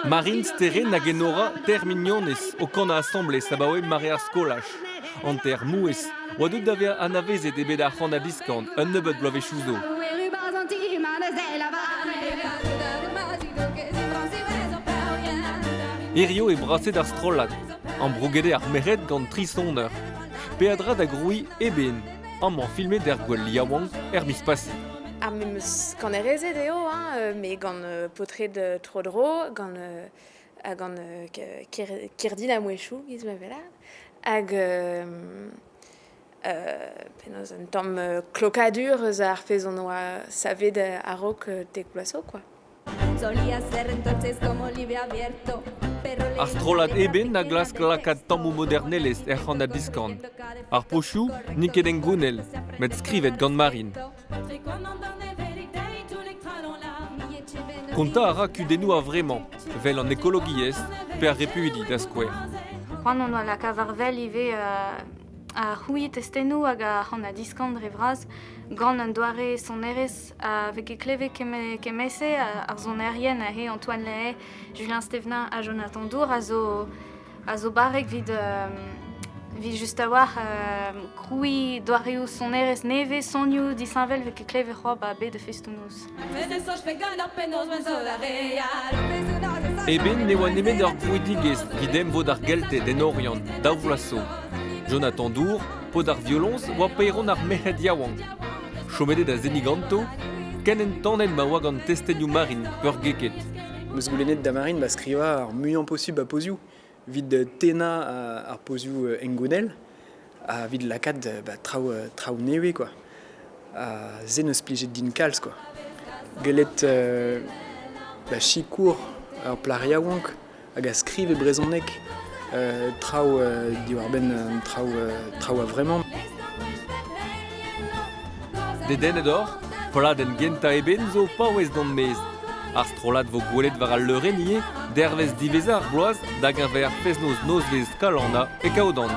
Marine Sterenn hag Enora teir mignonez o kanañ asambles abaoe mare ar skolaj. Hanter mouezh oa deuet da vezañ anavezet eo bet ar c'han-ha-diskan un nebeud bloavezhioù zo. Hirio eo braset ar strollad, ambrouget eo ar merc'hed gant tri soner. Peadra da grouiñ eben, amañ filmet er gwel yaouank er miz pase. Ar memes kanerezed eo, hein, met gant paotred tro-dro, gant ha gant Kerdin a-mouezhioù, giz ma weler. Hag penaos un tamm klokadur eus ar pezh hon oa savet a-raok dek bloaz zo, quoi. Ar strollad eben a glask lakaat tammoù modernelezh er c'han-ha-diskan. Ar pozioù n'int ket hengounel, met skrivet gant Marine. Kontañ a ra kudennoù a-vremañ, 'vel an ekologiezh pe ar repuidi da skouer. C'hoant hon oa lakaat war-wel ivez ar c'hrouiñ testennoù hag ar c'han-ha-diskan dre vras gant un doare sonerezh a vez ket klevet kement-se ar sonerien aze Antoine Lahaye, Julien Stevenin ha Jonathan Dour a zo a zo barrek evit evit just a-walc'h krouiñ doareoù sonerezh nevez, sonioù disheñvel 'vez ket klevet c'hoazh 'ba bed festoù-noz. Eben ne oa nemet ur grouidigezh evit emvod ar Gelted en Oriant, daou vloaz zo. Jonathan Dour, paotr ar violoñs, oa paeron ar merc'hed yaouank. Chomet eo da seniñ ganto, ken entanet ma oa gant testenioù Marine peurgeket. 'Meus goulennet da Marine ba skrivañ ar muiañ posubl ba pozioù evit tennañ ar pozioù hengounel ha evit lakaat ba traoù traoù nevez quoi. Ha se 'neus plijet din kalz quoi. Gellet ba sikour ur plac'h yaouank hag a skriv e brezhoneg traoù diwar-benn traoù traoù a-vremañ. Dedennet oc'h? Pladenn gentañ eben zo paouez dont maez. Ar strollad vo gwelet war al leurenn ivez dervezh diwezhañ ar bloaz da geñver fest-noz nozvezh Kalanna e Kaodan.